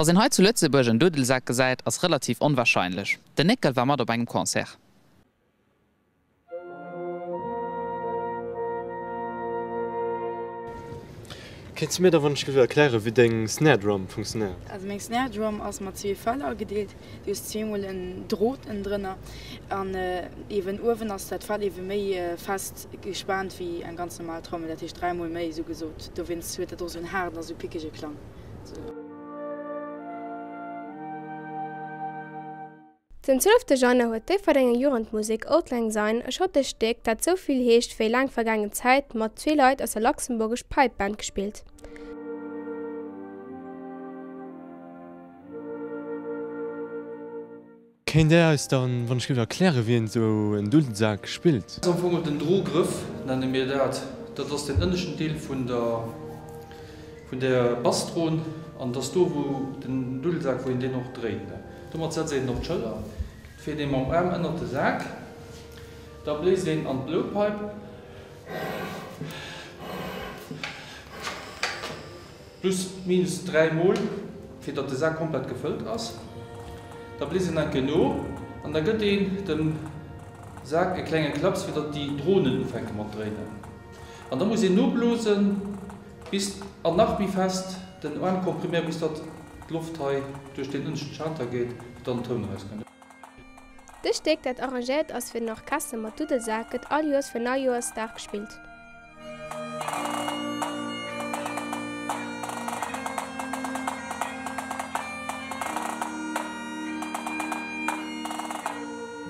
Dass een hei zu Lëtzebuerg en Duddelsak gesäit, ass relativ onwarscheinlech. Den Néckel war mat op engem Concert. Kéints du mir da wann ech géif erklären wéi deng Snare Drum funktionéiert? Also meng Snare Drum ass mat zwee Feller agedeelt. Du hues zweemol en Drot ënnendrënner an eeben uewen ass dat Fell eebe méi fest gespaant wéi eng ganz normal Trommel, dat heescht dräimol méi esou gesot. Dowéinst huet dat och esou en haarden a sou pickege Klang. Den 12 Januar huet d'Déifferdenger Jugendmusek Auld Lang Syne, e schottescht Stéck, dat sou vill heescht wéi laang vergaangen Zäit, mat zwee Leit aus der Luxembourgish Pipe Band gespillt. Kéint Där eis dann, wann ech géif, erklären, wéi een esou en Duddelsak spillt? Am Fong den Drogrëff nenne mir dat. Dat ass den ënneschten Deel vun der vun der Bassdron an dat ass do wou den Duddelsak, wou een deen och dréit. Domat setzt een en op d'Schëller, fiert ee mam Aarm ënnert de Sak, da bléist een an d'Blowpipe. Plus minus 3 mol, fir datt de Sak komplett gefëllt ass. Da bléist een enke no an da gëtt een dem Sak e klenge Klapps, fir datt déi Dronen ufänke mat dréinen. An da muss een noblosen bis an nach méi fest den Aarm kompriméieren, bis datt d'Loft hei duerch deen ënneschten Schalter geet, fir datt en Toun erauskënnt. Dëst Stéck, dat arrangéiert ass fir den Orchester mat Duddelsak, gëtt all Joers fir Neijoerschdag gespillt.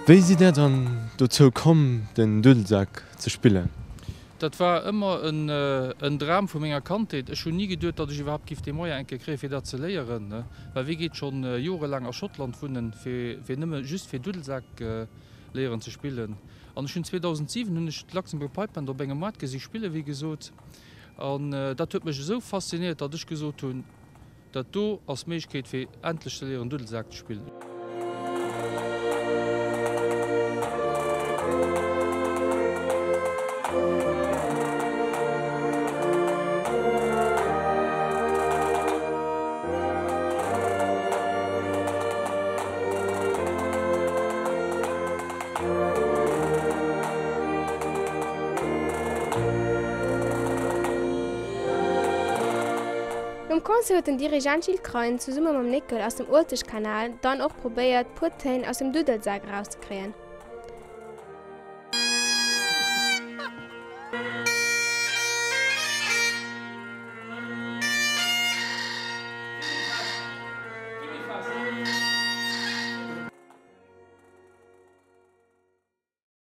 Wéi sidd Där dann dozou komm, den Duddelsak ze spillen? Dat war ëmmer en Dram vu menger Kandheet. Ech hunn ni geduet, datt ech iwwerhaapt giff dee Moyen eng Kéier kréien, fir dat ze léieren. Well wie geet schonn jorelaang a Schottland wunnen, fir nëmme just fir Duddelsak léieren ze spillen? An ech hunn 2007 hunn ech d'Luxembourg Pipe Band op engem Moart gesi spillen, wéi gesot. An dat huet mech esou faszinéiert, datt ech gesot hunn, Dat do ass d'Méiglechkeet fir endlech ze léieren Duddelsak ze spillen. Nom Concert huet den Dirigent Gilles Krein zesumme mam Néckel aus dem Uelzechtkanal dann och probéiert puer Téin aus dem Duddelsak erauszekréien.